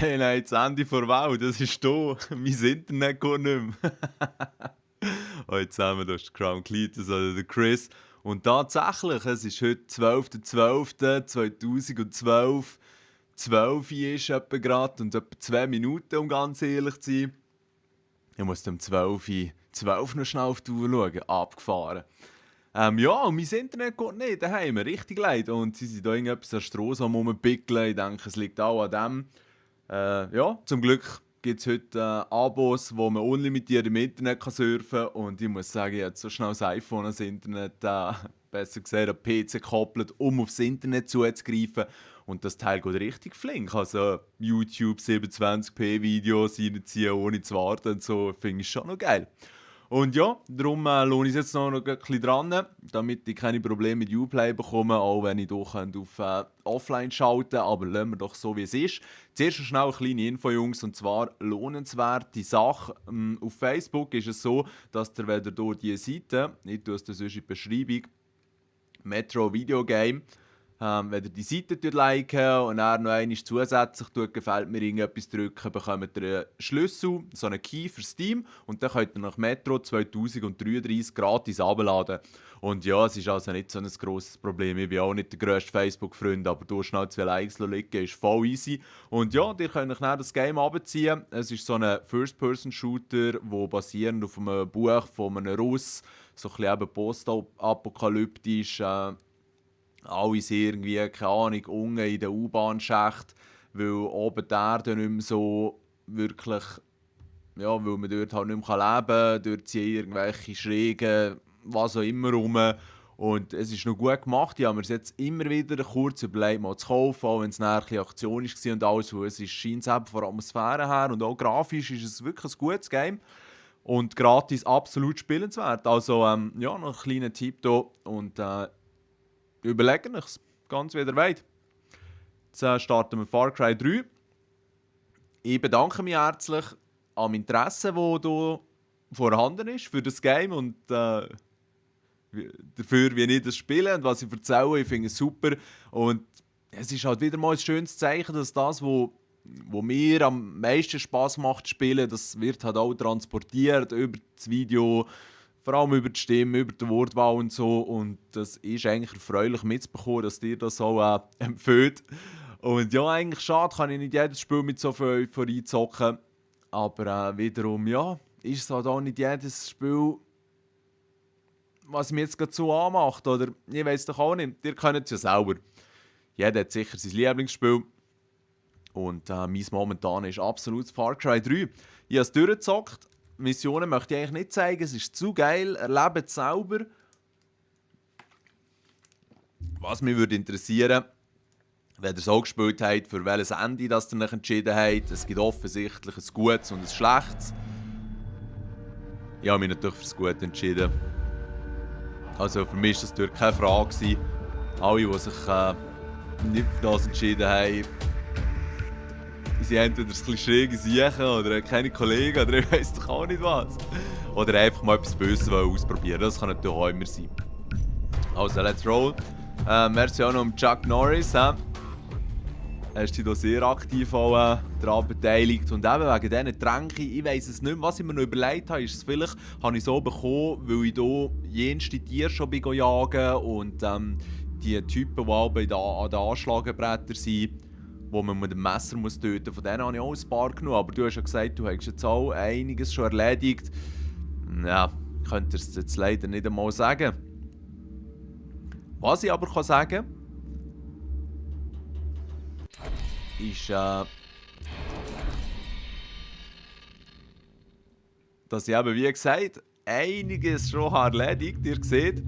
Hey, nein, das Ende der Welt, das ist da. Mein Internet geht nicht mehr. Hallo zusammen, das ist der Crown Cletus oder der Chris. Und tatsächlich, es ist heute 12.12.2012. 12 Uhr ist etwa gerade und etwa 2 Minuten, um ganz ehrlich zu sein. Ich muss um 12 Uhr 12 noch schnell auf die Uhr schauen. Abgefahren. Ja, und mein Internet geht nicht daheim, richtig leid. Und sie sind da irgendetwas an Strasse am rumpickeln. Ich denke, es liegt auch an dem. Ja, zum Glück gibt es heute Abos, wo man unlimitiert im Internet kann surfen kann. Und ich muss sagen, ich habe so schnell das iPhone ans Internet, besser gesagt, an den PC gekoppelt, um aufs Internet zuzugreifen. Und das Teil geht richtig flink. Also YouTube 27p Videos reinziehen, ohne zu warten und so, finde ich schon noch geil. Und ja, darum lohne ich es jetzt noch ein bisschen dran, damit ich keine Probleme mit Uplay bekomme, auch wenn ich doch auf Offline schalten kann. Aber lassen wir doch so, wie es ist. Zuerst noch schnell eine kleine Info, Jungs, und zwar lohnenswerte Sache. Auf Facebook ist es so, dass ihr, wenn ihr durch diese Seite, ich tue es sonst in die Beschreibung, Metro Video Game, wenn ihr die Seite liken und dann noch einmal zusätzlich gefällt mir irgendetwas drücken, bekommt ihr einen Schlüssel, so einen Key für Steam und dann könnt ihr nach Metro 2033 gratis abladen. Und ja, es ist also nicht so ein grosses Problem. Ich bin auch nicht der grösste Facebook-Freund, aber du schnell 2 Likes liegen, ist voll easy. Und ja, ihr könnt euch dann das Game abziehen. Es ist so ein First-Person-Shooter, der basierend auf einem Buch von einem Russ, so ein bisschen eben postapokalyptisch, alle sind irgendwie, keine Ahnung, unten in den U-Bahn-Schacht, weil oben der Erde nicht mehr so wirklich, ja, weil man dort halt nicht mehr leben kann, dort sind irgendwelche Schrägen, was auch immer rum. Und es ist noch gut gemacht, ich habe mir jetzt immer wieder kurz überlegt, mal zu kaufen, auch wenn es nachher ein bisschen Aktion war und alles, weil es scheint von der Atmosphäre her und auch grafisch ist es wirklich ein gutes Game. Und gratis absolut spielenswert. Also ja, noch ein kleiner Tipp hier und überlegen euch ganz wieder weit. Jetzt starten wir Far Cry 3. Ich bedanke mich herzlich am Interesse, das hier vorhanden ist für das Game und dafür, wie ich das spiele und was ich erzähle. Ich finde es super. Und es ist halt wieder mal ein schönes Zeichen, dass das, wo mir am meisten Spass macht zu spielen, das wird halt auch transportiert über das Video, vor allem über die Stimme, über die Wortwahl und so. Und das ist eigentlich erfreulich mitzubekommen, dass dir das auch empfiehlt. Und ja, eigentlich schade, kann ich nicht jedes Spiel mit so viel Euphorie zocken. Aber wiederum, ja, ist es halt auch nicht jedes Spiel, was mir jetzt gerade so anmacht. Oder ich weiß doch auch nicht, ihr könnt es ja selber. Jeder hat sicher sein Lieblingsspiel. Und meins momentan ist absolut Far Cry 3. Ich habe es durchgezockt. Missionen möchte ich eigentlich nicht zeigen, es ist zu geil, erlebt es selber. Was mich würde interessieren, wenn ihr es auch gespielt habt, für welches Ende das ihr euch entschieden habt. Es gibt offensichtlich ein gutes und ein schlechtes. Ich habe mich natürlich für das Gute entschieden. Also für mich war das natürlich keine Frage. Alle, die sich nicht für das entschieden haben, sie haben entweder ein bisschen schräge Siechen oder keine Kollegen oder ich weiss doch auch nicht was. Oder einfach mal etwas Böses ausprobieren. Das kann natürlich auch immer sein. Also, let's roll. Merci auch noch um Chuck Norris. Er ist hier sehr aktiv auch, daran beteiligt. Und eben wegen diesen Tränken, ich weiss es nicht mehr, was ich mir noch überlegt habe, ist es vielleicht, habe ich so bekommen, weil ich hier jenste Tiere schon jagen und die Typen, die an den Anschlagebrettern sind, wo man mit dem Messer töten muss. Von denen habe ich auch ein paar genommen. Aber du hast ja gesagt, du hast jetzt auch einiges schon erledigt. Ja, ich könnte es jetzt leider nicht einmal sagen. Was ich aber sagen kann, ist, dass ich eben, wie gesagt, einiges schon erledigt. Ihr seht,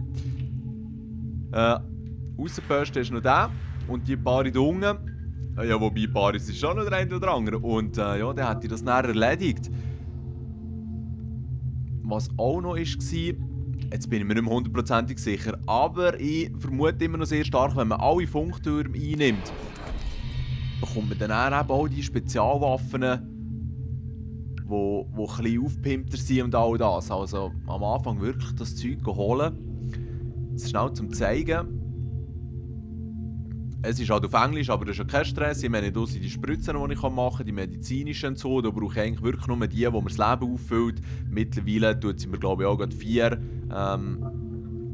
Aussenposten ist noch da und die paar da unten. Ja, wobei Paris ist schon noch der eine oder andere. Und ja, dann hat ich das nachher erledigt. Was auch noch war, jetzt bin ich mir nicht mehr hundertprozentig sicher, aber ich vermute immer noch sehr stark, wenn man alle Funktürme einnimmt, bekommt man dann eben auch die Spezialwaffen, die ein bisschen aufgepimpter sind und all das. Also am Anfang wirklich das Zeug holen. Das schnell zum Zeigen. Es ist halt auf Englisch, aber das ist ja kein Stress. Ich meine, da sind die Spritzen, die ich machen kann, die medizinischen und so. Da brauche ich eigentlich wirklich nur die, wo mir das Leben auffüllt. Mittlerweile tut sie mir, glaube ich, auch gerade 4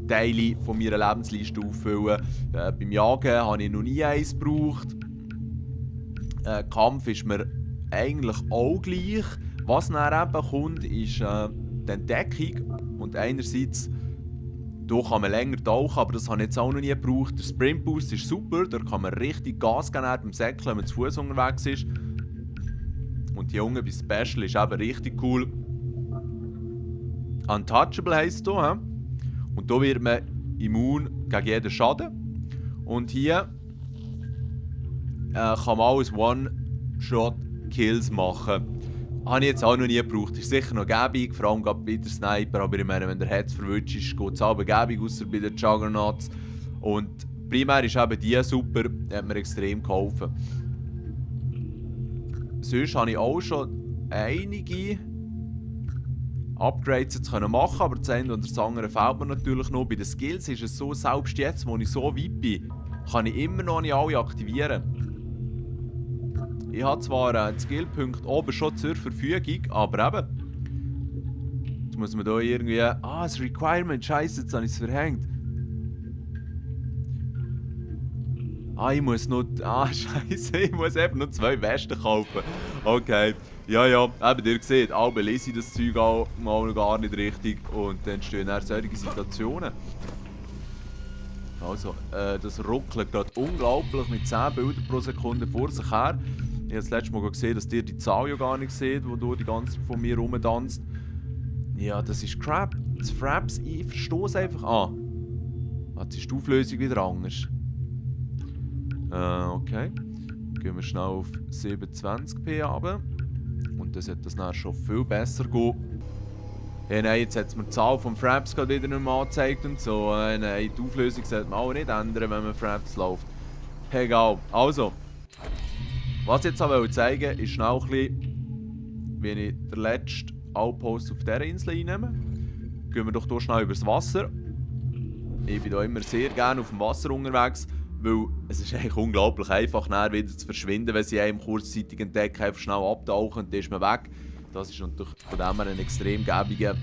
Teile von meiner Lebensliste auffüllen. Beim Jagen habe ich noch nie eins gebraucht. Kampf ist mir eigentlich auch gleich. Was dann eben kommt, ist die Entdeckung. Und einerseits, da kann man länger tauchen, aber das habe ich jetzt auch noch nie gebraucht. Der Sprint Boost ist super, da kann man richtig Gas geben beim Säckeln, wenn man zu Fuß unterwegs ist. Und die Junge bei Special ist eben richtig cool. Untouchable heisst es hier. Und hier wird man immun gegen jeden Schaden. Und hier kann man alles One-Shot-Kills machen. Habe ich jetzt auch noch nie gebraucht. Ist sicher noch gäbig, vor allem bei der Sniper. Aber ich meine, wenn der Heads verwünscht ist, geht es auch gäbig, außer bei den Juggernauts. Und primär ist eben die super, hat mir extrem geholfen. Sonst habe ich auch schon einige Upgrades jetzt machen, aber das eine oder das andere fehlt mir natürlich noch. Bei den Skills ist es so, selbst jetzt, wo ich so weit bin, kann ich immer noch nicht alle aktivieren. Ich habe zwar die Skillpunkte oben schon zur Verfügung, aber eben. Jetzt muss man hier irgendwie. Das Requirement, Scheiße, jetzt habe ich es verhängt. Ich muss noch. Scheiße, ich muss eben noch 2 Westen kaufen. Okay. Ja, eben, ihr seht, alle lese ich das Zeug auch mal gar nicht richtig und dann entstehen dann solche Situationen. Also, das ruckelt gerade unglaublich mit 10 Bildern pro Sekunde vor sich her. Ich habe das letzte Mal gesehen, dass ihr die Zahl ja gar nicht seht, die die ganze Zeit von mir rumtanzt. Ja, das ist Crap. Das Fraps, ich verstehe es einfach. Jetzt ist die Auflösung wieder anders. Okay. Gehen wir schnell auf 720p runter. Und dann sollte das dann schon viel besser gehen. Ja, nein, jetzt hat es mir die Zahl von Fraps gerade wieder nicht mehr angezeigt und so. Nein, die Auflösung sollte man auch nicht ändern, wenn man Fraps läuft. Egal. Also. Was ich jetzt auch zeigen wollte, ist schnell ein bisschen, wie ich den letzten Outpost auf dieser Insel einnehme. Gehen wir doch hier schnell übers Wasser. Ich bin hier immer sehr gerne auf dem Wasser unterwegs, weil es ist eigentlich unglaublich einfach, wieder zu verschwinden, wenn sie einem kurzzeitig entdecken, einfach schnell abtauchen und dann ist man weg. Das ist natürlich von dem her ein extrem gäbiger.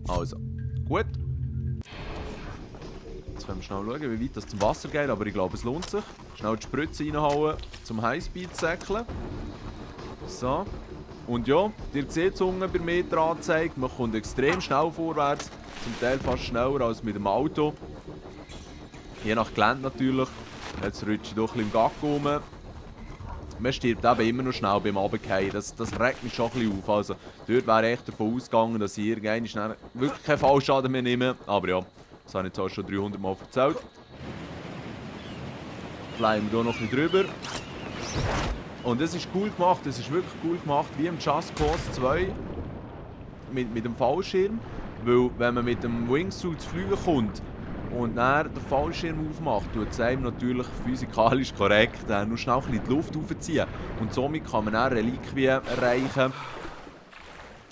Also, gut. Jetzt können wir schnell schauen, wie weit das zum Wasser geht, aber ich glaube, es lohnt sich. Schnell die Spritze reinhauen, zum Highspeed säckeln. So. Und ja, ihr seht es unten bei Meteranzeige, man kommt extrem schnell vorwärts, zum Teil fast schneller als mit dem Auto. Je nach Gelände natürlich. Jetzt rutsche ich doch ein bisschen im Gag rum. Man stirbt eben immer noch schnell beim Runterfallen. Das regt mich schon ein bisschen auf. Also, dort wäre echt davon ausgegangen, dass ich irgendwann schnell wirklich keinen Fallschaden mehr nehme. Aber ja, das habe ich jetzt auch schon 300 Mal erzählt. Fliegen wir hier noch ein bisschen drüber. Und das ist cool gemacht, das ist wirklich cool gemacht, wie im Just Cause 2 mit dem Fallschirm. Weil wenn man mit dem Wingsuit zu fliegen kommt und dann den Fallschirm aufmacht, tut es einem natürlich physikalisch korrekt nur schnell ein bisschen die Luft aufziehen. Und somit kann man dann Reliquien erreichen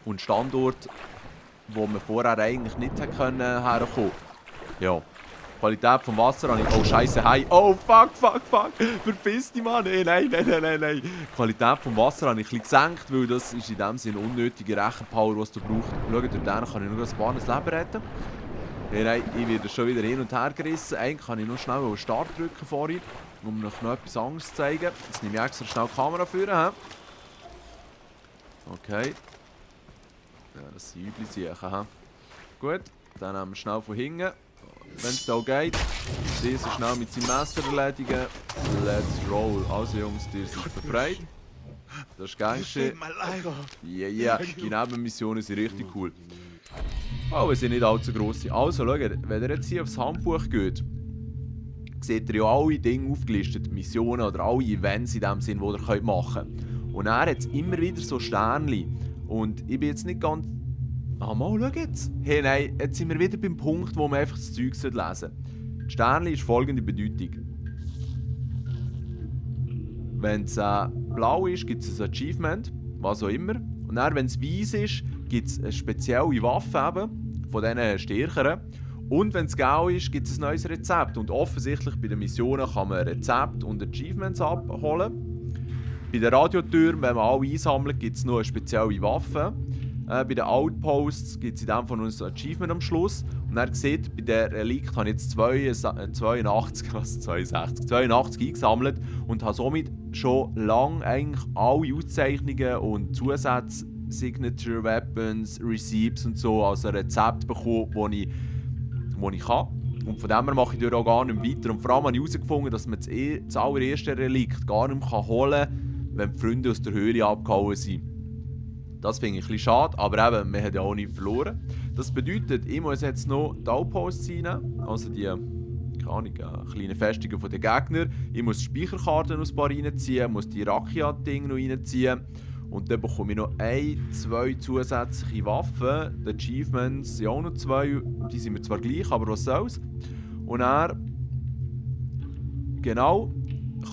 und Standorte, wo man vorher eigentlich nicht herkommen konnte. Ja. Die Qualität vom Wasser habe ich... Oh, scheiße, hey. Oh, fuck. Verpiss dich, Mann. Nein. Die Qualität vom Wasser habe ich ein bisschen gesenkt, weil das ist in dem Sinne unnötige Rechenpower, was du brauchst. Schau, durch den kann ich nur ein paar Leben retten. Nein, ich werde schon wieder hin und her gerissen. Eigentlich kann ich nur schnell einen Start drücken vorhin, um noch etwas anderes zu zeigen. Jetzt nehme ich extra schnell die Kamera führen. Okay. Ja, das sind üble Sachen. Gut, dann nehmen wir schnell von hinten. Wenn es da geht, diese schnell mit seinem Messer erledigen. Let's roll. Also Jungs, ihr seid befreit. Das ist Gangster. Yeah. Die Nebenmissionen sind richtig cool. Oh, wir sind nicht allzu gross. Also schaut, wenn ihr jetzt hier aufs Handbuch geht, seht ihr ja alle Dinge aufgelistet, Missionen oder alle Events in dem Sinn, die ihr machen könnt. Und er hat immer wieder so Sternchen. Und ich bin jetzt nicht ganz... mal, schau jetzt. Hey, nein, jetzt sind wir wieder beim Punkt, wo man einfach das Zeug lesen sollte. Die Sternchen ist folgende Bedeutung. Wenn es blau ist, gibt es ein Achievement, was auch immer. Und dann, wenn es weiß ist, gibt es eine spezielle Waffe eben, von diesen stärkeren. Und wenn es geil ist, gibt es ein neues Rezept. Und offensichtlich bei den Missionen kann man Rezept und Achievements abholen. Bei den Radiotürmen, wenn man alle einsammelt, gibt es noch eine spezielle Waffe. Bei den Outposts gibt es in dem von uns ein Achievement am Schluss. Und er sieht, bei der Relikt habe ich jetzt 82 eingesammelt und habe somit schon lange eigentlich alle Auszeichnungen und Zusatz Signature Weapons, Receipts und so als ein Rezept bekommen, die ich kann. Und von dem her mache ich dort auch gar nicht weiter. Und vor allem habe ich herausgefunden, dass man das allererste Relikt gar nicht mehr holen kann, wenn die Freunde aus der Höhle abgehauen sind. Das finde ich ein bisschen schade, aber eben, wir haben ja auch nicht verloren. Das bedeutet, ich muss jetzt noch die Outposts reinnehmen, also die kleinen Festungen der Gegner. Ich muss die Speicherkarten aus ein paar reinziehen, muss die Rakia-Dinge noch reinziehen. Und dann bekomme ich noch 2 zusätzliche Waffen. Die Achievements sind auch noch 2, die sind mir zwar gleich, aber was soll's. Und dann, genau,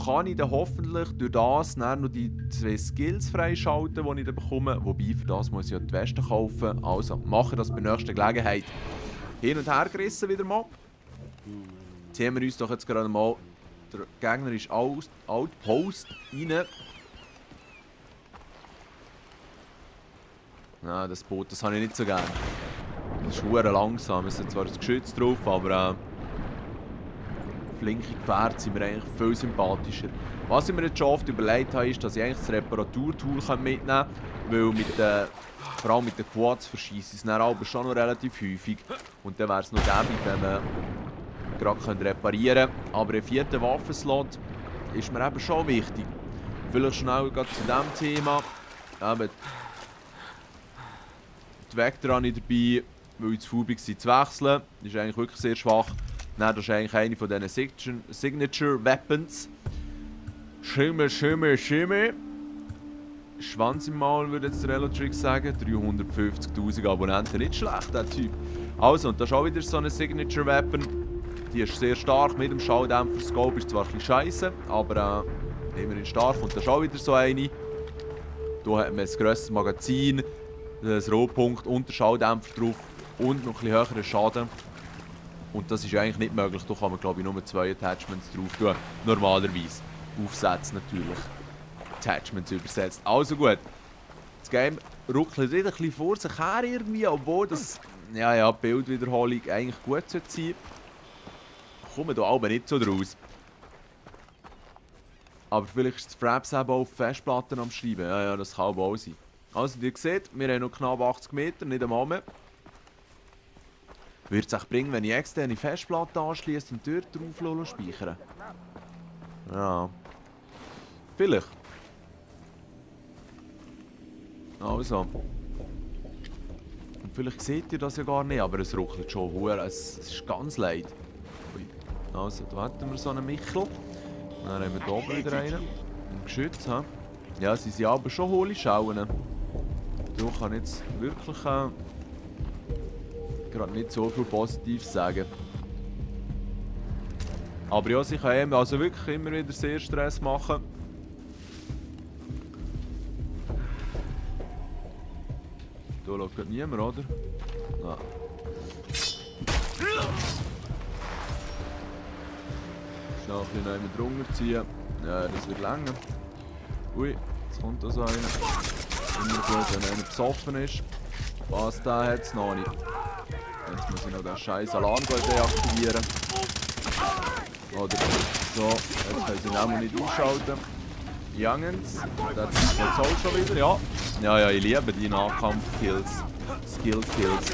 kann ich dann hoffentlich durch das dann noch die 2 Skills freischalten, die ich dann bekomme. Wobei, für das muss ich ja die Weste kaufen. Also, mache das bei der nächsten Gelegenheit. Hin und her gerissen wieder mal. Ziehen wir uns doch jetzt gerade mal der gegnerische Outpost rein. Nein, das Boot, das habe ich nicht so gerne. Das ist verdammt langsam. Es ist zwar das Geschütz drauf, aber flinke Gefährte sind mir eigentlich viel sympathischer. Was ich mir jetzt schon oft überlegt habe, ist, dass ich eigentlich das Reparaturtool mitnehmen kann, weil vor allem mit den Quads verschießen sie aber schon noch relativ häufig. Und dann wäre es noch gäbig, wenn man gerade reparieren kann. Aber ein 4. Waffenslot ist mir eben schon wichtig. Vielleicht schnell zu diesem Thema. Eben, die Vector habe ich dabei, weil ich zu faul war zu wechseln. Das ist eigentlich wirklich sehr schwach. Nein, das ist eigentlich eine von diesen Signature Weapons. Schimmel. Schwanz im Maul, würde jetzt der Relotrix sagen. 350'000 Abonnenten, nicht schlecht, der Typ. Also, und das ist auch wieder so eine Signature Weapon. Die ist sehr stark mit dem Schalldämpfer. Scope ist zwar ein bisschen scheisse, aber immerhin stark. Und das ist auch wieder so eine. Hier hat man ein grosses Magazin, ein Rohpunkt und der Schalldämpfer drauf und noch ein bisschen höheren Schaden. Und das ist eigentlich nicht möglich. Da kann man, glaube ich, nur 2 Attachments drauf tun. Normalerweise. Aufsätze natürlich. Attachments übersetzt. Also gut. Das Game ruckelt wieder ein bisschen vor sich her irgendwie, obwohl das die Bildwiederholung eigentlich gut sein sollte. Kommen da aber nicht so draus. Aber vielleicht ist das Fraps eben auf Festplatten am Schreiben. Ja, das kann auch sein. Also, wie ihr seht, wir haben noch knapp 80 Meter, nicht einmal mehr. Würde es auch bringen, wenn ich externe Festplatte anschließe und dort drauf speichern? Ja. Vielleicht. Also. Und vielleicht seht ihr das ja gar nicht, aber es ruckelt schon hure. Es ist ganz leid. Also, da hätten wir so einen Michel. Dann haben wir hier oben wieder einen. Ein Geschütz, ha? Ja, sie sind aber schon hohle Schauen. Da kann ich jetzt wirklich gerade nicht so viel Positives sagen. Aber ja, sie können also wirklich immer wieder sehr Stress machen. Da schaut niemand, oder? Nein. Schnell ein bisschen drunter ziehen. Ja, das wird länger. Ui, jetzt kommt da so einer. Immer gut, wenn einer besoffen ist. Was da hat es noch nicht. Jetzt muss ich noch den scheiß Alarm deaktivieren. Oder so, jetzt können sie ihn auch mal nicht ausschalten. Youngens, das ist jetzt auch schon wieder, ja. Ja, ich liebe die Nahkampf-Kills. Skill-Kills.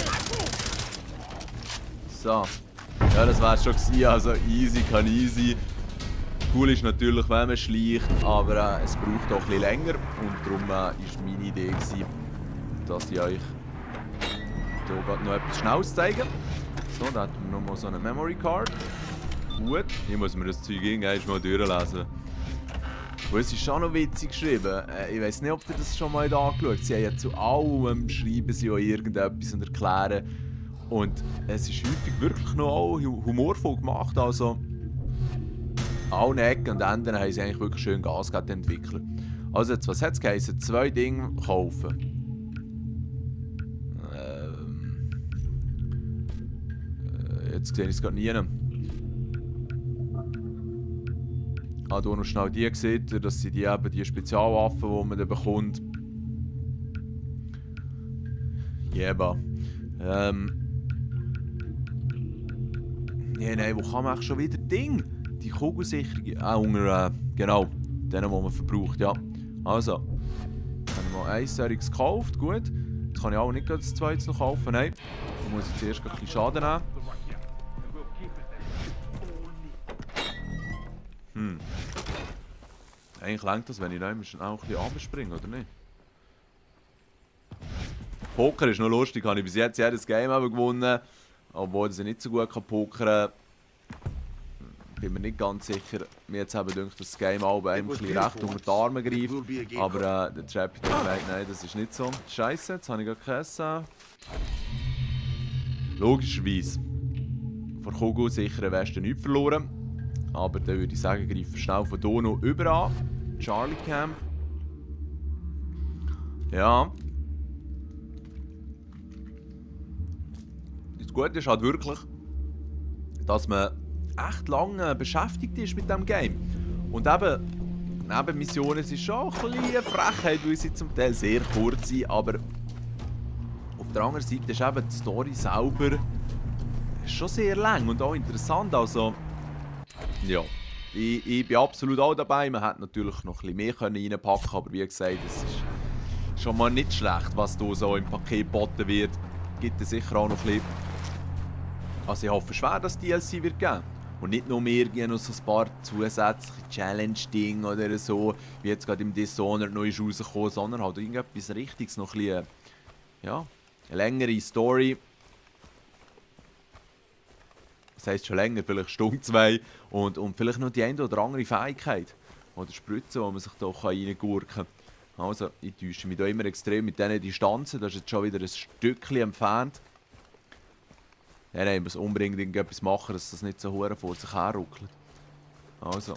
So. Ja, das wär's schon gewesen, also easy kann easy. Cool ist natürlich, wenn man schleicht, aber es braucht auch ein bisschen länger. Und darum war meine Idee gewesen, dass ich euch hier gerade noch etwas Schnelles zeigen. So, da hätten wir nochmal so eine Memory Card. Gut, ich muss mir das Zeug irgendwann mal durchlesen. Und es ist schon noch witzig geschrieben. Ich weiß nicht, ob ihr das schon mal angeschaut habt. Sie haben ja zu allem schreiben sie auch irgendetwas und erklären. Und es ist häufig wirklich noch auch humorvoll gemacht. Also, allen Ecken und Enden haben sie eigentlich wirklich schön Gas gegeben, die Entwickler. Also jetzt, was hat es geheißen? 2 Dinge kaufen. Jetzt sehe ich es gerade nie. Ah, hier noch schnell die gesehen, das sind die Spezialwaffen, die man dann bekommt. Jeba. Nein, wo kann man eigentlich schon wieder Ding? Die Kugelsicherung. Unter, genau, denen, die man verbraucht, ja. Also, habe ich mal ein Seriges gekauft, gut. Jetzt kann ich auch nicht das zweites noch kaufen, nein. Da muss ich zuerst ein bisschen Schaden nehmen. Eigentlich reicht das, wenn ich noch ein bisschen runterspringe, oder nicht? Poker ist noch lustig, habe ich bis jetzt jedes Game gewonnen. Obwohl ich nicht so gut pokern kann. Bin mir nicht ganz sicher. Mir jetzt eben gedacht, dass das Game auch einem recht unter die Arme greift. Aber der Trappy hat gemeint, nein, das ist nicht so. Scheiße, jetzt habe ich gar keinen. Logischerweise. Vor Kugel sicher am besten nichts verloren. Aber dann würde ich sagen, greifen wir schnell von hier noch über an. Charlie Camp. Ja. Das Gute ist halt wirklich, dass man echt lange beschäftigt ist mit diesem Game. Und eben, Nebenmissionen sind schon ein bisschen eine Frechheit, weil sie zum Teil sehr kurz sind, aber auf der anderen Seite ist eben die Story selber schon sehr lang und auch interessant. Also, ja, ich bin absolut auch dabei. Man hätte natürlich noch ein bisschen mehr reinpacken können, aber wie gesagt, es ist schon mal nicht schlecht, was hier so im Paket geboten wird. Gibt es sicher auch noch ein bisschen. Also ich hoffe schwer, dass DLC wird geben. Und nicht nur mehr noch so ein paar zusätzliche Challenge-Dinge oder so, wie jetzt gerade im Dishonored neu ist rausgekommen, sondern halt irgendetwas Richtiges, noch ein bisschen, ja, eine längere Story. Das heisst schon länger, vielleicht Stunde, 2 und vielleicht noch die eine oder andere Fähigkeit oder Spritze, die man sich da reingurken kann. Also, ich täusche mich da immer extrem mit diesen Distanzen, das ist jetzt schon wieder ein Stückchen entfernt. Ja, nein, ich muss unbedingt irgendetwas machen, dass das nicht so hure vor sich her ruckelt. Also,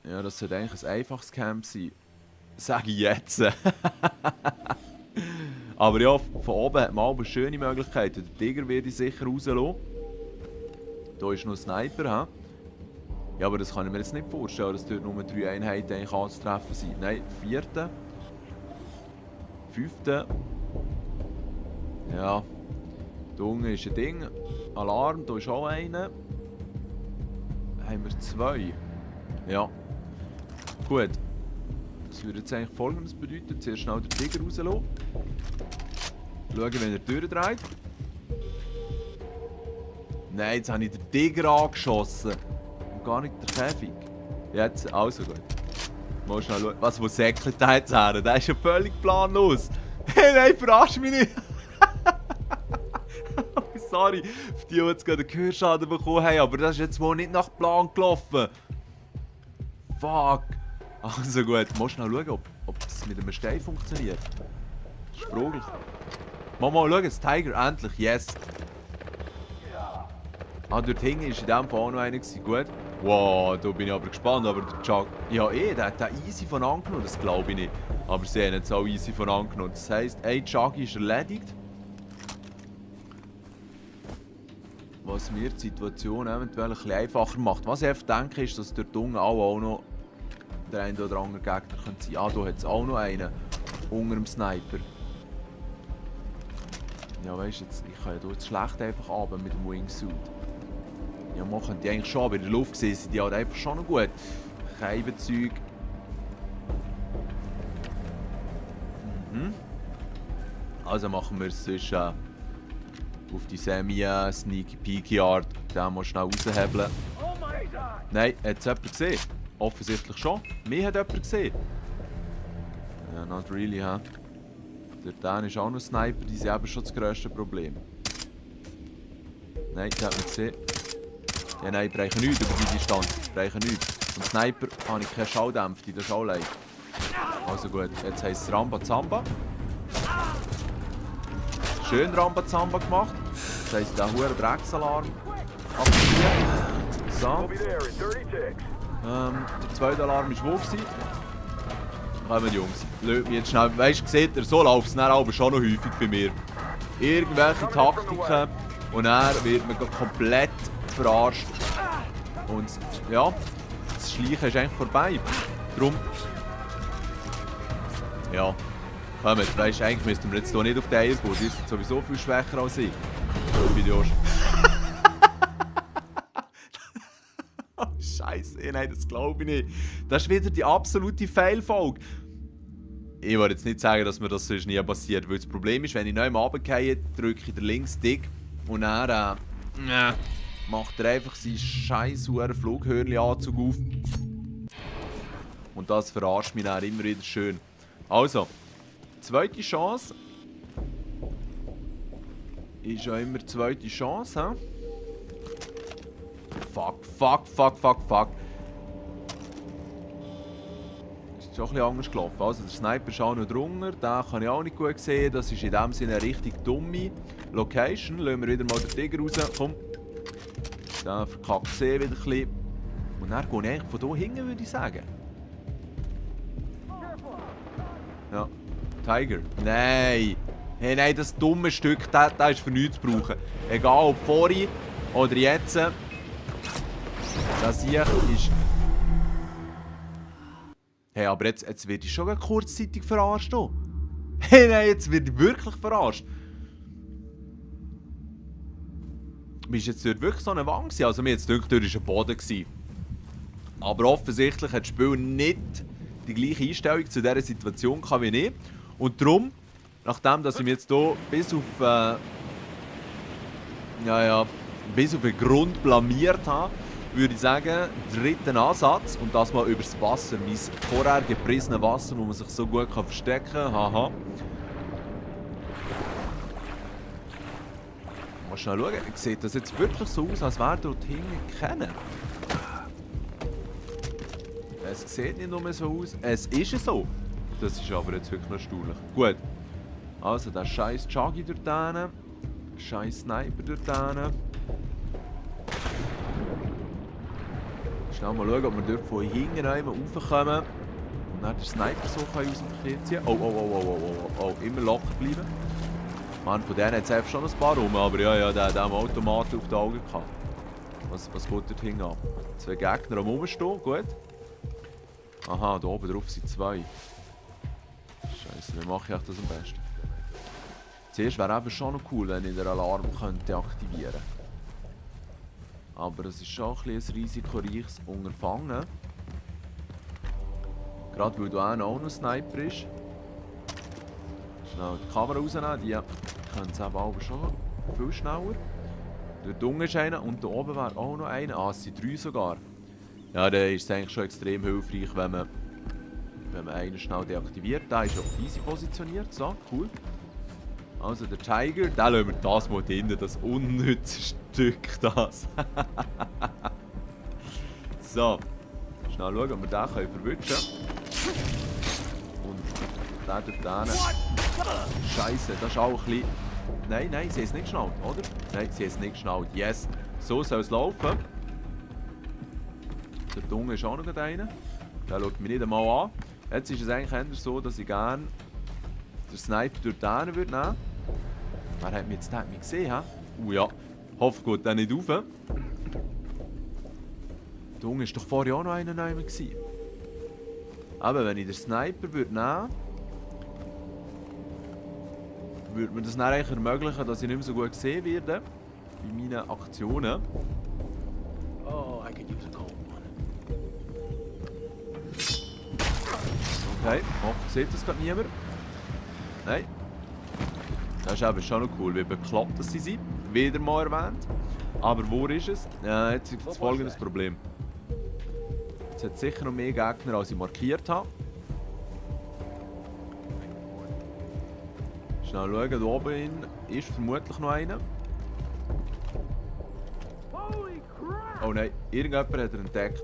ja, das sollte eigentlich ein einfaches Camp sein. Sage ich jetzt. Aber ja, von oben hat man auch schöne Möglichkeiten. Den Tiger werde ich sicher rauslassen. Hier ist noch ein Sniper. He? Ja, aber das kann ich mir jetzt nicht vorstellen, dass dort nur 3 Einheiten eigentlich anzutreffen sind. Nein, 4. 5. Ja. Da unten ist ein Ding. Alarm, da ist auch einer. Haben wir 2. Ja. Gut. Das würde jetzt eigentlich Folgendes bedeuten. Zuerst schnell den Tiger rauslassen. Schauen, wenn er durchdreht. Nein, jetzt habe ich den Tiger angeschossen. Und gar nicht der Käfig. Jetzt, also gut. Mal schnell schauen. Was, wo säckelt der jetzt her? Der ist ja völlig planlos. Hey, nein, verarsch mich nicht. Sorry, für die jetzt gerade einen Gehörschaden bekommen haben, aber das ist jetzt wohl nicht nach Plan gelaufen. Fuck. Also gut, du musst schnell schauen, ob es mit einem Stein funktioniert. Das ist fraglich. Mal schauen, das Tiger, endlich, yes. Ah, dort hinten war in dem Fall auch noch einer. Gut. Wow, da bin ich aber gespannt, aber der Chuck... Ja, der hat den easy von angenommen, das glaube ich nicht. Aber sie haben jetzt auch easy von angenommen. Das heisst, ein Chuck ist erledigt. Was mir die Situation eventuell ein bisschen einfacher macht. Was ich einfach denke, ist, dass dort unten auch noch der eine oder andere Gegner könnte sein. Ah, da hat es auch noch einen unter dem Sniper. Ja, weißt du, ich kann ja hier jetzt schlecht einfach runter mit dem Wingsuit. Ja, man könnte die eigentlich schon, aber in der Luft sehen sie die halt einfach schon noch gut. Scheibenzeug. Also machen wir es sonst auf die semi-sneaky-peaky-Art. Den mal schnell raushebeln. Nein, hat es jemand gesehen? Offensichtlich schon. Mich hat jemand gesehen. Ja, not really, hä? Der ist auch noch ein Sniper, die sind eben schon das grösste Problem. Nein, der hat mich gesehen. Ja, nein, ich breche nichts über die Distanz. Ich breche nichts. Und Sniper habe ich keine Schalldämpfung, das ist auch leid. Also gut, jetzt heisst es Rambazamba. Schön Rambazamba gemacht. Das heisst, der hohe Drecksalarm aktiviert. So. Der zweite Alarm war wo? Kommen Jungs, lasst mich jetzt schnell. Weißt du, seht ihr, so läuft es dann aber schon noch häufig bei mir. Irgendwelche Taktiken und dann wird man komplett verarscht. Und ja, das Schleichen ist eigentlich vorbei. Darum... Ja, kommt, weißt du, eigentlich müssten wir jetzt hier nicht auf die Eier gehen. Die sind sowieso viel schwächer als ich. Videos. Oh, Scheiße, nein, das glaube ich nicht. Das ist wieder die absolute Fail-Folge. Ich wollte jetzt nicht sagen, dass mir das sonst nie passiert, weil das Problem ist, wenn ich neu runtergehe, drücke ich den Links-Stick und dann macht er einfach seinen scheiß Flughörnli-Anzug auf. Und das verarscht mich dann immer wieder schön. Also, zweite Chance. Ist ja immer zweite Chance, hä? Fuck. Ist schon ein bisschen anders gelaufen. Also, der Sniper ist auch noch drunter. Den kann ich auch nicht gut sehen. Das ist in dem Sinne eine richtig dumme Location. Lassen wir wieder mal den Tiger raus. Komm. Den verkackt sie wieder ein bisschen. Und dann gehe ich eigentlich von hier hinten, würde ich sagen. Ja. Tiger. Nein. Hey, nein, das dumme Stück, das ist für nichts zu brauchen. Egal ob vorhin oder jetzt. Das hier ist... Hey, aber jetzt werde ich schon kurzzeitig verarscht. Hey, nein, jetzt werde ich wirklich verarscht. Bist jetzt dort wirklich so eine Wand gewesen? Also mir jetzt gedacht, dort war ein Boden gewesen. Aber offensichtlich hat das Spiel nicht die gleiche Einstellung zu dieser Situation wie ich. Und darum, nachdem dass ich mich jetzt hier bis auf den Grund blamiert habe, würde ich sagen, dritten Ansatz und das mal übers Wasser. Mein vorher gepriesenes Wasser, wo man sich so gut verstecken kann. Haha. Mal schnell schauen. Sieht das jetzt wirklich so aus, als wäre dort hinten kennen? Es sieht nicht nur so aus. Es ist so. Das ist aber jetzt wirklich noch erstaunlich. Gut. Also, der scheiß Chuggy dort hinten. Scheiß Sniper dort hinten. Schnell mal schauen, ob wir dort von hinten raufkommen. Und dann den Sniper so aus dem Verkehr ziehen. Oh, immer locker bleiben. Man, von denen hat es einfach schon ein paar rum, aber ja, der hat auch Automaten auf die Augen gehabt. Was geht dort hinten ab? 2 Gegner am Rumstehen, gut. Aha, da oben drauf sind 2. Scheiße, wie mache ich das am besten? Zuerst wäre eben schon noch cool, wenn ich den Alarm könnte aktivieren könnte. Aber es ist schon ein risikoreiches Unterfangen. Gerade weil da auch noch ein Sniper ist. Schnell die Kamera rausnehmen, die können es eben aber schon viel schneller. Dort unten ist einer und da oben wäre auch noch einer. Ah, es sind 3 sogar. Ja, dann ist es eigentlich schon extrem hilfreich, wenn man einen schnell deaktiviert. Der ist ja easy positioniert, so, cool. Also der Tiger, den lassen wir das mal drin, das unnütze Stück, das. So, schnell schauen, ob wir den verwischen können. Und den dort hinten. Scheisse, das ist auch ein bisschen... Nein, sie haben es nicht geschnallt, oder? Nein, sie haben es nicht geschnallt, yes. So soll es laufen. Der Dunge ist auch noch einer. Der schaut mich nicht einmal an. Jetzt ist es eigentlich eher so, dass ich gerne den Sniper dort hinten würde nehmen. Wer hat mich jetzt gesehen? Ja, hoffe geht der nicht rauf. Der Dunge war doch vorher auch noch einer neben mir. Aber wenn ich den Sniper würde nehmen würde mir das dann eigentlich ermöglichen, dass ich nicht mehr so gut gesehen werde bei meinen Aktionen. Oh, I could use a cold one. Okay, sieht das gerade niemand? Nein. Das ist eben schon noch cool, wie bekloppt dass sie sind. Wieder mal erwähnt. Aber wo ist es? Jetzt ist das folgendes Problem. Jetzt hat es sicher noch mehr Gegner, als ich markiert habe. Schnell schauen, da oben ist vermutlich noch einer. Oh nein, irgendjemand hat er entdeckt.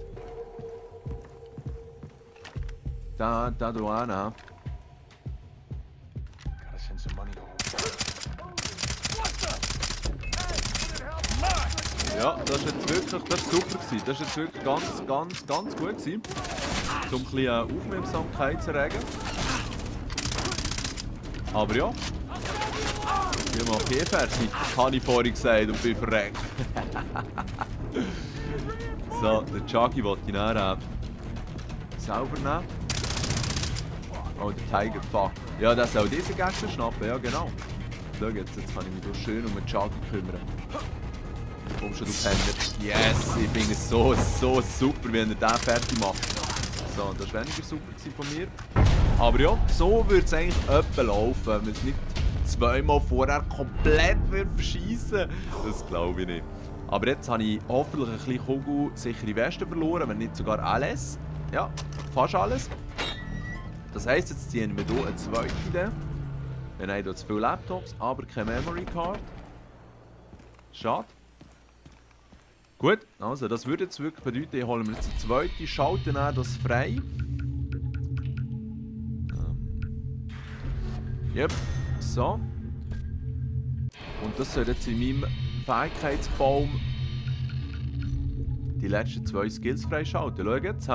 Da hinten. Ja, das ist jetzt wirklich, das ist super gewesen. Das ist jetzt wirklich ganz gut gewesen. Um ein bisschen Aufmerksamkeit zu erregen. Aber ja. Ich mache fertig, habe ich vorhin gesagt und bin verreckt. So, der Chuggy wollte ich dann selber nehmen. Oh, der Tiger, fuck. Ja, der soll diesen Gegner schnappen, ja genau. Schau jetzt, kann ich mich hier schön um den Chuggy kümmern. Komm schon, du Penner. Yes, ich finde es so super, wenn er den fertig macht. So, das war weniger super von mir. Aber ja, so würde es eigentlich etwa laufen, wenn man es nicht zweimal vorher komplett verschießen. Das glaube ich nicht. Aber jetzt habe ich hoffentlich ein bisschen kugelsichere Weste verloren, wenn nicht sogar alles. Ja, fast alles. Das heisst, jetzt ziehen wir hier eine zweite. Wir haben hier zu viele Laptops, aber keine Memory Card. Schade. Gut, also das würde jetzt wirklich bedeuten, ich hole mir jetzt eine zweite, schalte dann das frei. Yep, so. Und das soll jetzt in meinem Fähigkeitsbaum die letzten 2 Skills freischalten. Schau jetzt,